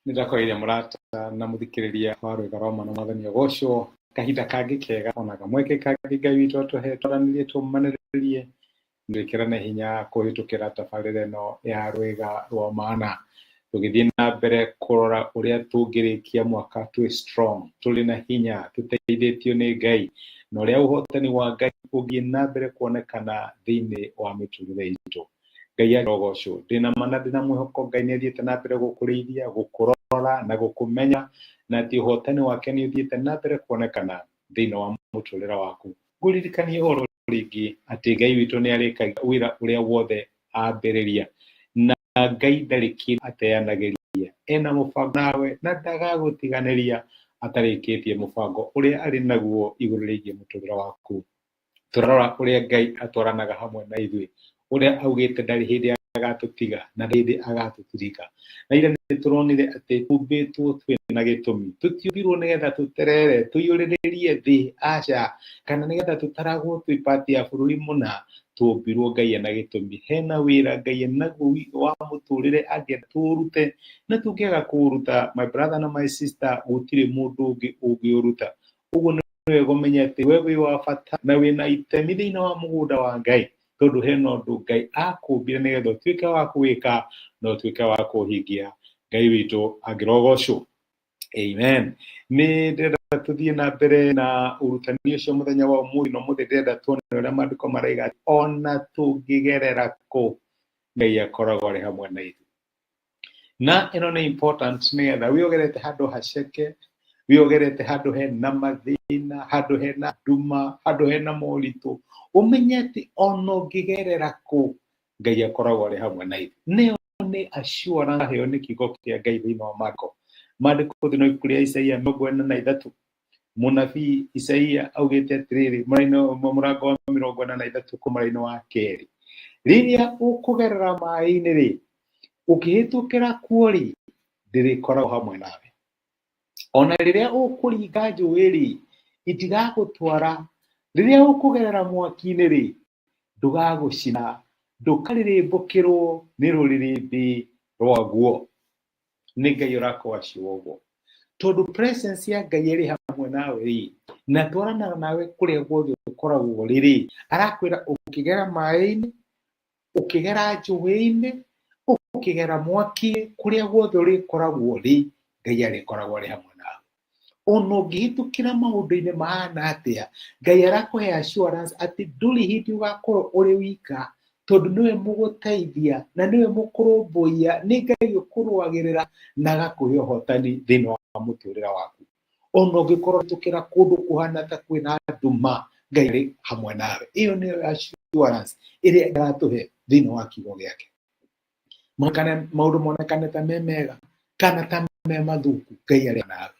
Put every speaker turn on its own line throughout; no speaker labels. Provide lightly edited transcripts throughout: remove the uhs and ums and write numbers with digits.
Nĩndakwaria mũrata na mũthikĩrĩria wa rwĩga rwa mwana mwathani agocwo kahinda kangĩ kega ona kamweke kangĩ Ngai witũ atũhe twaranĩrie tũmanĩrĩrie twĩkĩrane hinya kũhĩtũkĩra tabarĩra ĩno ya rwĩga rwa mana tũgĩthiĩ na mbere kũrora ũrĩa tũngĩrĩkia mwaka twĩ strong tũrĩ na hinya tũteithĩtio nĩ Ngai na ũrĩa ũhotani wa Ngai ũngĩthiĩ na mbere kuonekana thĩinĩ wa mĩtũrĩre itũ. Ngai arogocwo. Ndĩna ma na ndĩna mwĩhoko Ngai nĩ athiĩte na mbere gũkũrĩithia, gũkũrora na gũkũmenya na atĩ ũhotani wake nĩ ũthiĩte na mbere kuonekana thĩinĩ wa mũtũrĩre waku. Ngũririkanie oro rĩngĩ atĩ Ngai witũ nĩ arĩkagia wĩra ũrĩa wothe ambĩrĩria na Ngai ndarĩ kĩndũ ateanagĩria. Ena mũbango nawe na ndagagũtiganĩria atarĩkĩtie mũbango ũrĩa arĩ naguo igũrũ rĩgiĩ mũtũrĩre waku. Tũrarora ũrĩa Ngai atwaranaga hamwe na ithuĩ, ũrĩa augĩte ndarĩ hĩndĩ agatũtiga na ndarĩ hĩndĩ agatũtirika. Na ira nĩ tũronire atĩ tũmbĩtwo twĩ na gĩtũmi, tũtiũmbirwo nĩgetha tũterere, tũiyũrĩrĩrie thĩ, aca, kana nĩgetha tũtaragwo twĩ part ya bũrũri mũna, twombirwo Ngai ena gĩtũmi. Hena wĩra Ngai enaguo wa mũtũrĩre angĩenda tũũrute, na tũngĩaga kũũruta, my brother na my sister, gũtirĩ mũndũ ũngĩ ũngĩũruta. Ũguo nĩ wega ũmenye atĩ we wĩ wa bata na wĩna itemi thĩinĩ wa mũgũnda wa Ngai, tondũ hena ũndũ Ngai akũmbire nĩgetha ũtuĩke wa kũwĩka na ũtuĩke wa kũũhingia. Ngai witũ angĩrogocwo. Amen. Nĩ ndĩrenda tũthiĩ na mbere na ũrutani ũcio mũthenya wa ũmũthĩ, na ũmũthĩ ndĩrenda tuone ũrĩa maandĩko maraiga atĩ ona tũngĩgerera kũ, Ngai akoragwo arĩ hamwe na ithuĩ. Na ĩno nĩ important nĩgetha wĩogerete handũ haceke, wĩogerete handũ hena mathĩna, handũ hena nduma, handũ hena moritũ, ũmenye atĩ ona ũngĩgerera kũ, Ngai akoragwo arĩ hamwe na ithuĩ. Nĩyo nĩ assurance aheo nĩ kiugo kĩa Ngai thĩinĩ wa Maandĩko. Maandĩko thĩinĩ wa ibuku rĩa Isaia 43, mũnabii Isaia augĩte atĩrĩrĩ, mũrango wa 43 kuma mũraini wa kerĩ, rĩrĩa ũkũgerera maĩ-inĩ rĩ, ũkĩhĩtũkĩra kuo rĩ, ndĩrĩkoragwo hamwe nawe. Ona rĩrĩa ũkũringa njũĩ rĩ, itigagũtwara. Rĩrĩa ũkũgerera mwaki-inĩ rĩ, ndũgagũcina, ndũkarĩrĩmbũkĩrwo nĩ rũrĩrĩmbĩ rwaguo. Nĩ Ngai ũrakwaciwa ũguo. Tondũ presence ya Ngai ĩrĩ hamwe nawe rĩ, na twaranaga nawe kũrĩa guothe ũkoragwo rĩ rĩ, arakwĩra ũkĩgera maĩ-inĩ, ũkĩgera njũĩ-inĩ, ũkĩgera mwaki-inĩ, kũrĩa guothe ũrĩkoragwo rĩ, Ngai arĩkoragwo arĩ hamwe nawe. Ona ũngĩhĩtũkĩra maũndũ-inĩ mahana atĩa, Ngai arakũhe assurance atĩ ndũrĩ hĩndĩ ũgakorwo ũrĩ wika, tondũ nĩwe mũgũteithia na nĩwe mũkũrũmbũiya, nĩ Ngai ũkũrũagĩrĩra na agakũhe ũhotani thĩinĩ wa mũtũrĩre waku. Ona ũngĩkorwo ũkĩhĩtũkĩra kũndũ kũhana ta kwĩna nduma, Ngai arĩ hamwe nawe. Ĩyo nĩyo assurance ĩrĩa aratũhe thĩinĩ wa kiugo gĩake. Maũndũ monekane ta me mega kana ta me mathũku, Ngai arĩ nawe.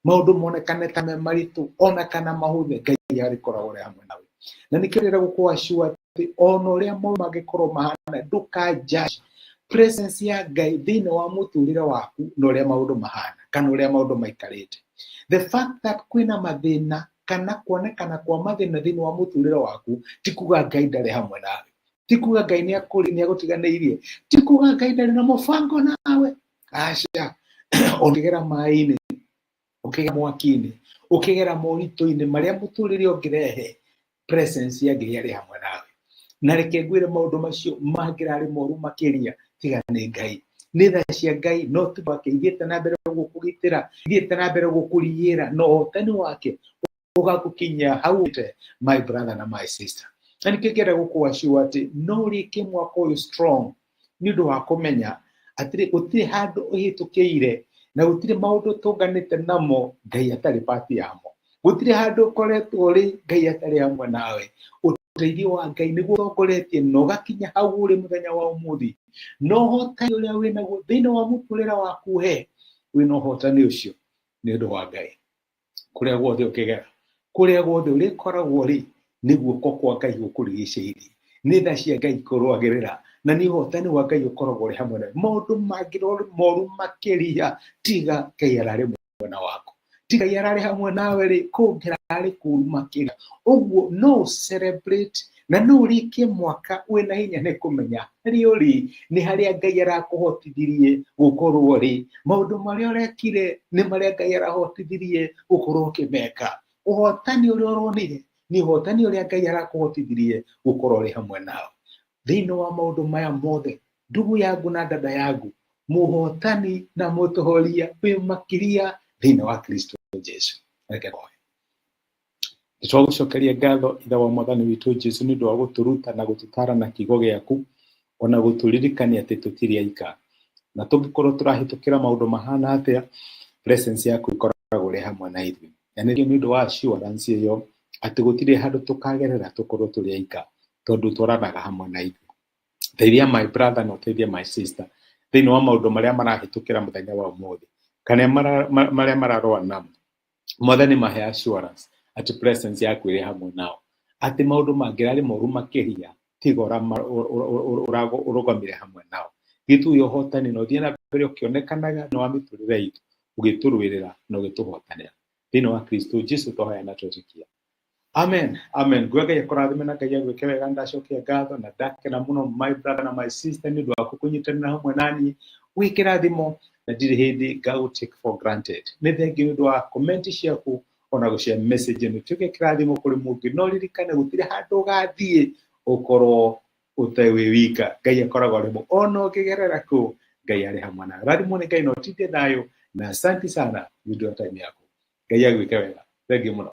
Maũndũ monekane ta me maritũ ona kana mahũthe, Ngai arĩkoragwo arĩ hamwe nawe. Na nĩkĩo ndĩrenda gũkũ assure atĩ ona ũrĩa maũndũ mangĩkorwo mahana, ndũka judge presence ya Ngai thĩinĩ wa mũtũrĩre waku na ũrĩa maũndũ mahana kana ũrĩa maũndũ maikarĩte. The fact that kwĩna mathĩna kana kuonekana kwa mathĩna thĩinĩ wa mũtũrĩre waku ti kuga Ngai ndarĩ hamwe nawe, ti kuga Ngai nĩ agũtiganĩirie, ti kuga Ngai ndarĩ na mũbango nawe. Aca, ũngĩgera maĩ-inĩ, ũkĩgera mwaki-inĩ, ũkĩgera moritũ-inĩ marĩa mũtũrĩre ũngĩrehe, presence ya Ngai arĩ hamwe nawe. Na reke ngwĩre maũndũ macio mangĩrarĩ moru makĩria, tiga nĩ Ngai. Nĩ tha cia Ngai no tu wake ithiĩte na mbere gũkũgitĩra, ithiĩte na mbere gũkũriyĩra, na ũhotani wake ũgagũkinyia hau ũrĩ, my brother na my sister. Na nĩkĩo ngĩenda gũkũ assure atĩ no ũrĩkie mwaka ũyũ strong nĩ ũndũ wa kũmenya atĩrĩ gũtirĩ handũ ũhĩtũkĩire na gũtirĩ maũndũ ũtũnganĩte namo Ngai atarĩ part yamo. Gũtirĩ handũ ũkoretwo ũrĩ Ngai atarĩ hamwe nawe. Ũteithio wa Ngai nĩguo ũtongoretie na ũgakinya hau ũrĩ mũthenya wa ũmũthĩ. Na ũhotani ũrĩa wĩnaguo thĩinĩ wa mũtũrĩre waku he wĩna ũhotani ũcio nĩ ũndũ wa Ngai. Kũrĩa guothe ũkĩgera, kũrĩa guothe ũrĩkoragwo rĩ, nĩ guoko kwa Ngai gũkũrigicĩirie, nĩ tha cia Ngai ikũrũagĩrĩra, na nĩ ũhotani wa Ngai ũkoragwo ũrĩ hamwe nawe. Maũndũ mangĩrwo moru makĩria, tiga Ngai ararĩ mwena waku, tiga Ngai ararĩ hamwe nawe rĩ, kũngĩra kũrarĩ kũru makĩria. Ũguo no celebrate na no ũrĩkie mwaka wĩna hinya nĩ kũmenya harĩa ũrĩ nĩ harĩa Ngai arakũhotithirie gũkorwo ũrĩ. Maũndũ marĩa ũrekire nĩ marĩa Ngai arahotithirie gũkorwo ũkĩmeka. Ũhotani ũrĩa ũronire nĩ ũhotani ũrĩa Ngai arakũhotithirie gũkorwo ũrĩ hamwe nao. Thĩinĩ wa maũndũ maya mothe, ndugu yangu na dada yangu, mũhotani na mũtohoria wĩ makĩria thĩinĩ wa Kristo Jesu. Reke tũhoe. Nĩtwagũcokeria ngatho Ithe wa Mwathani witũ Jesu nĩ ũndũ wa gũtũruta na gũtũtaara na kiugo gĩaku, ona gũtũririkania atĩ tũtirĩ aika. Na tũngĩkorwo tũrahĩtũkĩra maũndũ mahana atĩa, presence yaku ĩkoragwo ĩrĩ hamwe na ithuĩ. Na nĩ ũndũ wa assurance ĩyo atĩ gũtirĩ handũ tũkagerera tũkorwo tũrĩ aika, tondũ twaranaga hamwe na ithuĩ. Teithia my brother na ũteithie my sister thĩinĩ wa maũndũ marĩa marahĩtũkĩra mũthenya wa ũmũthĩ, kana marĩa mararũa namo. Mwathani mahe assurance atĩ presence yaku ĩrĩ hamwe nao, atĩ maũndũ mangĩrarĩ moru makĩria tiga ũrũgamire hamwe nao. Gĩtũi ũhotani na ũthiĩ na mbere ũkĩonekanaga nĩ wa mĩtũrĩre itũ, ũgĩtũrũĩrĩra na ũgĩtũhotanĩra. Thĩinĩ wa Kristo Jesu twahoya na twetĩkia. Amen. Amen. Ngwe Ngai akũrathime na Ngai agwĩke wega. Ndacokia ngatho na ndakena mũno my brother na my sister nĩ ũndũ waku kũnyitanĩra hamwe naniĩ wĩ kĩrathimo, na ndirĩ hĩndĩ ngagũ take for granted. Nĩ thengiũ nĩ ũndũ wa comment ciaku ona gũshare message ĩno ĩtuĩke kĩrathimo kũrĩ mũngĩ. No ririkane gũtirĩ handũ ũgathiĩ ũkorwo ũtarĩ wĩ wika. Ngai akoragwo arĩ hamwe ona ũngĩgerera kũ, Ngai arĩ hamwe nawe. Rathimwo nĩ Ngai na ũtinde thayũ, na asanti sana nĩ ũndũ wa time yaku. Ngai agwĩke wega. Thengiũ mũno.